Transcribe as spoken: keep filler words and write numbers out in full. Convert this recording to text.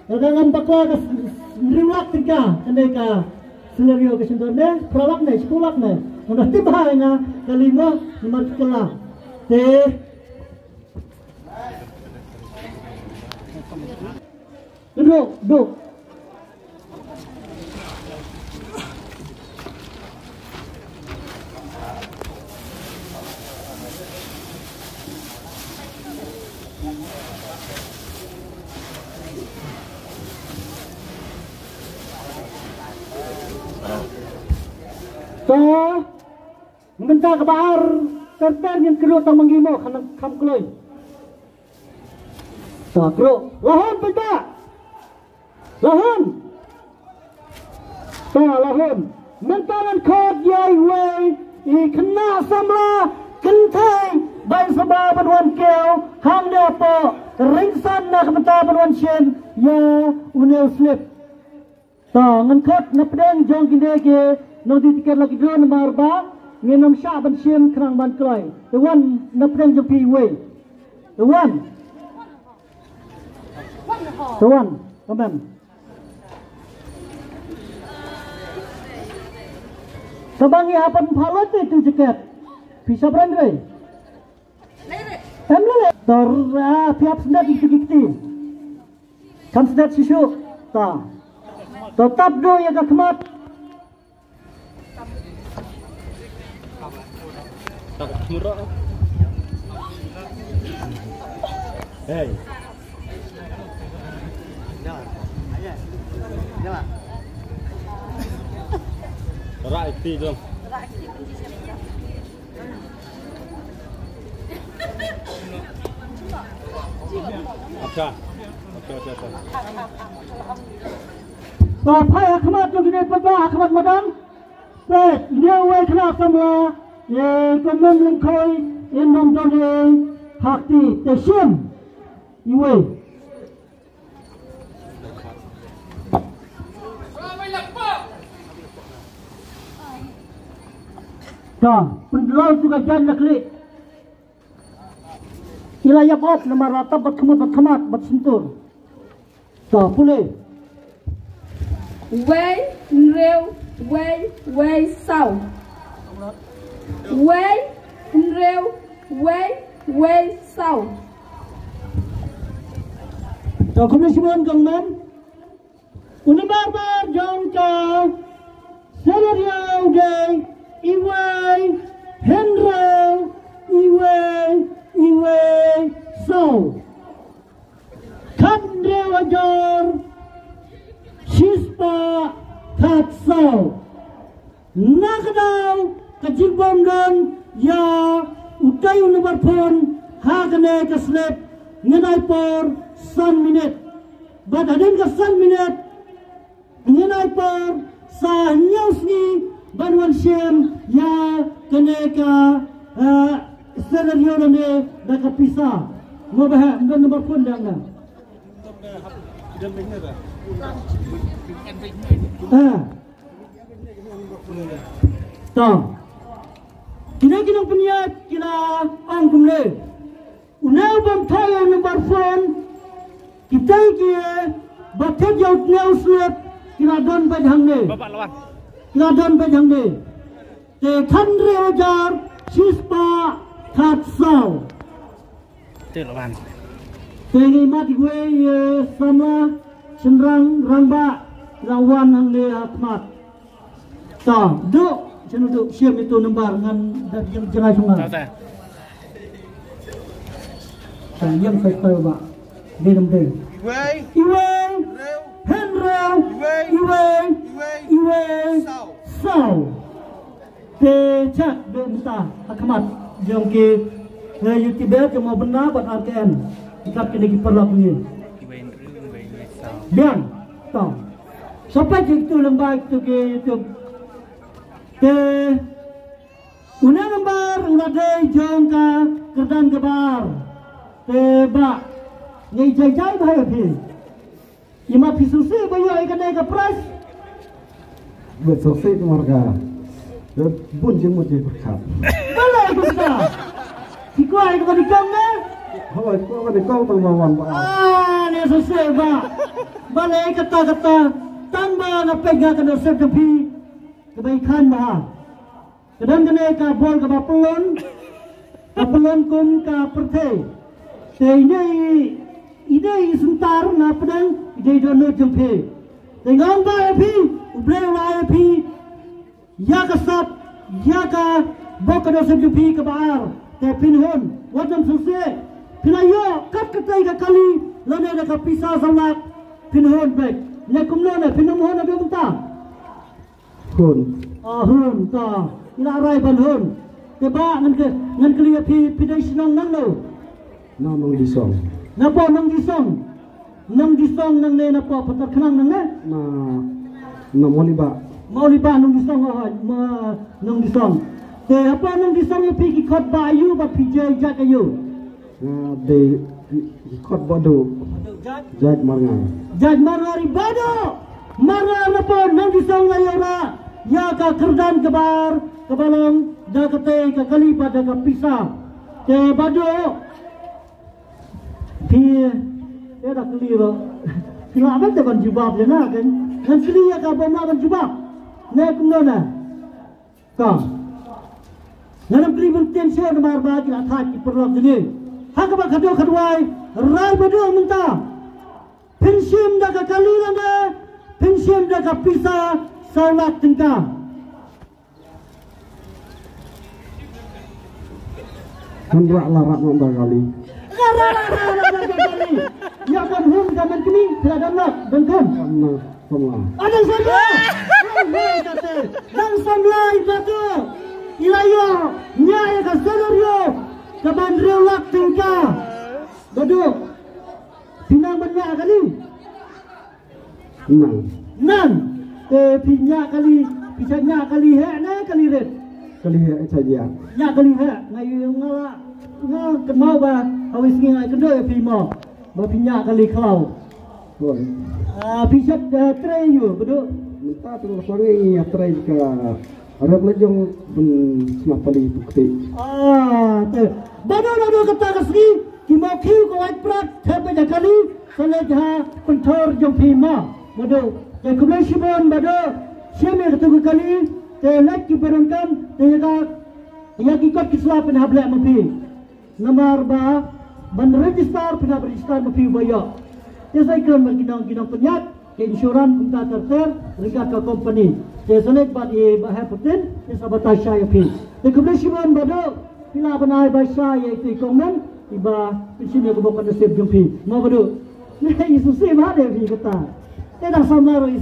Lada ngam bakla ka hynriew lak tyngka, kane ka scenario ka shyntur ne, phra lak ne, shiphew lak ne. Nga da tip bha ïa nga kali mo, namar ki kylla. Te. Duk, duk. To, mynta kaba ar ter ter ngin kyrduh tang ma ngi mo, kham, kham kloi. To, kyrduh. La hun, pynta. La hun. To, la hun. Mynta ngan khot ïa iwei i khynnah samla kynthei ba i sngewbha ban wan kiew hangne hapoh rynsan na ka bynta ban wan shim ïa une u slip. To, ngan khot na pdeng jong kine ki nongdie tiket lucky draw namar ba ngin ym shah ban shim khnang ban kloi. Te wan na pdeng jong phi iwei. Te wan. Te wan. Amen. Sa ba ngi hap ban pynlut ïa itu jaket. Phi sa bret re. Em lele. To, ah, phi hap sngewthuh ïa ki kti. Kham sngewthuh shisha. To. To, tap duh ïa ka khmat. Hey. Rak iti dong. Acha. Acha, acha, acha. Ba phai ha khmat jong kine, ba ha khmat madan. Peit, ïa uwei khynnah samla, ïa ka mem Lyngkhoi, ïa nom don ïa ha kti, te shim. Iwei. Ta, pynlong tu ka jan na klik. I la ïap op namar la tap bad khmut bad khmat bad shyntur. Ta pule. Wei, hynriew, wei, wei, saw. Wei, hynriew, wei, wei, saw. Ta kumne shimon kong mem. Une u nambar jong ka scenario u dei iwei, hynriew, iwei, iwei, saw. Khathynriew hajar shispah khatsaw. Na ka daw ka jingbym don ïa utei u nambar phone ha kane ka slip, ngin ai por san minit. Bad hadien ka san minit ngin ai por sa hynñiew sngi ban wan shim ïa kane ka, eh, scenario lane da ka pisa. Mo ba ha, ym don nambar phone da nga. Eh. To. Kine ki nongpynïaid ki la ong kumne. Une u bym thoh ïa u nambar phone, kita ki ba thied ïa une u slip, ki la don beit hangne. Ki la don beit hangne. Te khathynriew hajar shispah khatsaw. Te la wan. Te ngi mad iwei, eh, samla, shynrang, rangbah, la wan hangne ha khmat. Ta, duk, shano duk, shim itu nambar ngan da jeng-, jengah shunga. Ta, ta. Ta, yang sai koi ba. Dei dam dei. Iwei. Iwei. Hynriew. Iwei. Iwei. Iwei. Iwei. Saw. Saw. Te chak be mynta ha khmat jong ki, eh, U T B, jong Mawbynna bad R K N. Ikat kine ki paralok ngi. Biang. To. Sa peit ïa kitu lem bad kitu ki YouTube. Te une u nambar u la dei jong ka kyrdan kaba ar. Te ba ngi jai jai bha ïa phi. Ïa ma phi sngewsih ba ïoh ïa kane ka prize. Ba sngewsih namar ka. Bun jingmut jingpyrkhat. Balei kumta? Phi kwah ïa kaba nyngkong ne? Hooid, kwah kaba nyngkong tang ba wan ba ar. Ah, ne sngewsih ba. Balei kata kata, tang ba nga peit nga ka nusip jong phi kaba i khan bha. Ka don kane ka bor kaba pyllun, ka pyllun kum ka pyrthei. Te ine i, ine i syntar na pdeng, ine i dohnud jong phi. Te nga ong ba ïa phi, U Blei u la ai ïa phi ïa ka sap, ïa ka bor ka nusip jong phi kaba ar. Te phin hun, wat nym sngewsih. Phin ïoh kat katei ka kali, lane da ka pisa saw lak, phin hun beit. Ne kumno ne, phin nym hun haduh mynta? Hun. Ah, hun, ta. I la rai ban hun. Te ba ngan ke, ngan kylli ïa phi, phi dei shnong nangno? Na Nongdisong. Na poh Nongdisong. Nongdisong nangne, na poh Patar Khnang nangne? Na, na Mawlibah. Mawlibah Nongdisong, oh, ma, Nongdisong. Te hapoh Nongdisong ïa phi ki khot ba aïu bad phi jait jait aïu? Nga dei ki, ki khot Badu. Jait Marngar. Jait Marngar i Badu. Marngar na poh Nongdisong la ïoh ra ïa ka kyrdan kaba ar kaba long da katei ka kali bad da ka pisa. Te Badu. Phi, eh, da kylli ruh. Phi lah ban te ban jubab ïa nga kan. Ngan kylli ïa ka bym lah ban jubab. Ne kumno ne? Ka. Ngan ym kylli ban tien shuh namar ba ki la thait ki paralok jong ngi. Ha kaba khatduh khatwai, rai Badu mynta. Phin shim da ka kali lane phin shim da ka pisa saw lak tyngka? Ngan rah la rah ngan da kali. Rah, rah, rah, rah, rah, rah, rah, rah. Ïa ka hun ka man kini, phi la dang lak, dang kham. Dang samla. Ah, dang samla. Dang samla i Badu. I la ïoh ñiah ïa ka scenario ka ban hynriew lak tyngka. Badu. Phi nang ban ñiah kali? Nang. Nang. Te phi ñiah kali, phi sa ñiah kali heh ne kali rit? Kali heh sa ñiah. Ñiah kali heh, nga ïoh nga la, nga kynmaw ba ha wei sngi nga kynduh ïa phi mo. Ba phi ñiah kali khlaw. Hooid. Ah, phi shait, eh, trei ïa u, Badu? Mynta te la sangeh ngi ïa trei ka rep la jong ban sma pali tu kti. Ah, te. Badu, Badu, kata ka sngi ki mawkhiew ka wait prat, thep beit ïa kali, sa leit ha pynthor jong phi ma. Badu, te khublei shibun Badu, shim ïa katu ka kali, te leit ki ba donkam, te ïa ka, ïa ki kot ki sla pynhap leh ma phi. Namar ba ban register, pynhap register ma phi uba ïoh. Te sa ïa kren bad ki nong, ki nongpynïaid ka insurance kumta ter ter ryngkat ka company. Te sa leit bad i Bah Hepperton, te sa batai shai ïa phi. Te khublei shibun Badu, phi lah ban ai bai shai ïa i kongman, iba pynshim ïa ka bor ka nusip jong phi. Mo Badu. Ne i sngewsih bha de phi kata. Te dang samla ruh i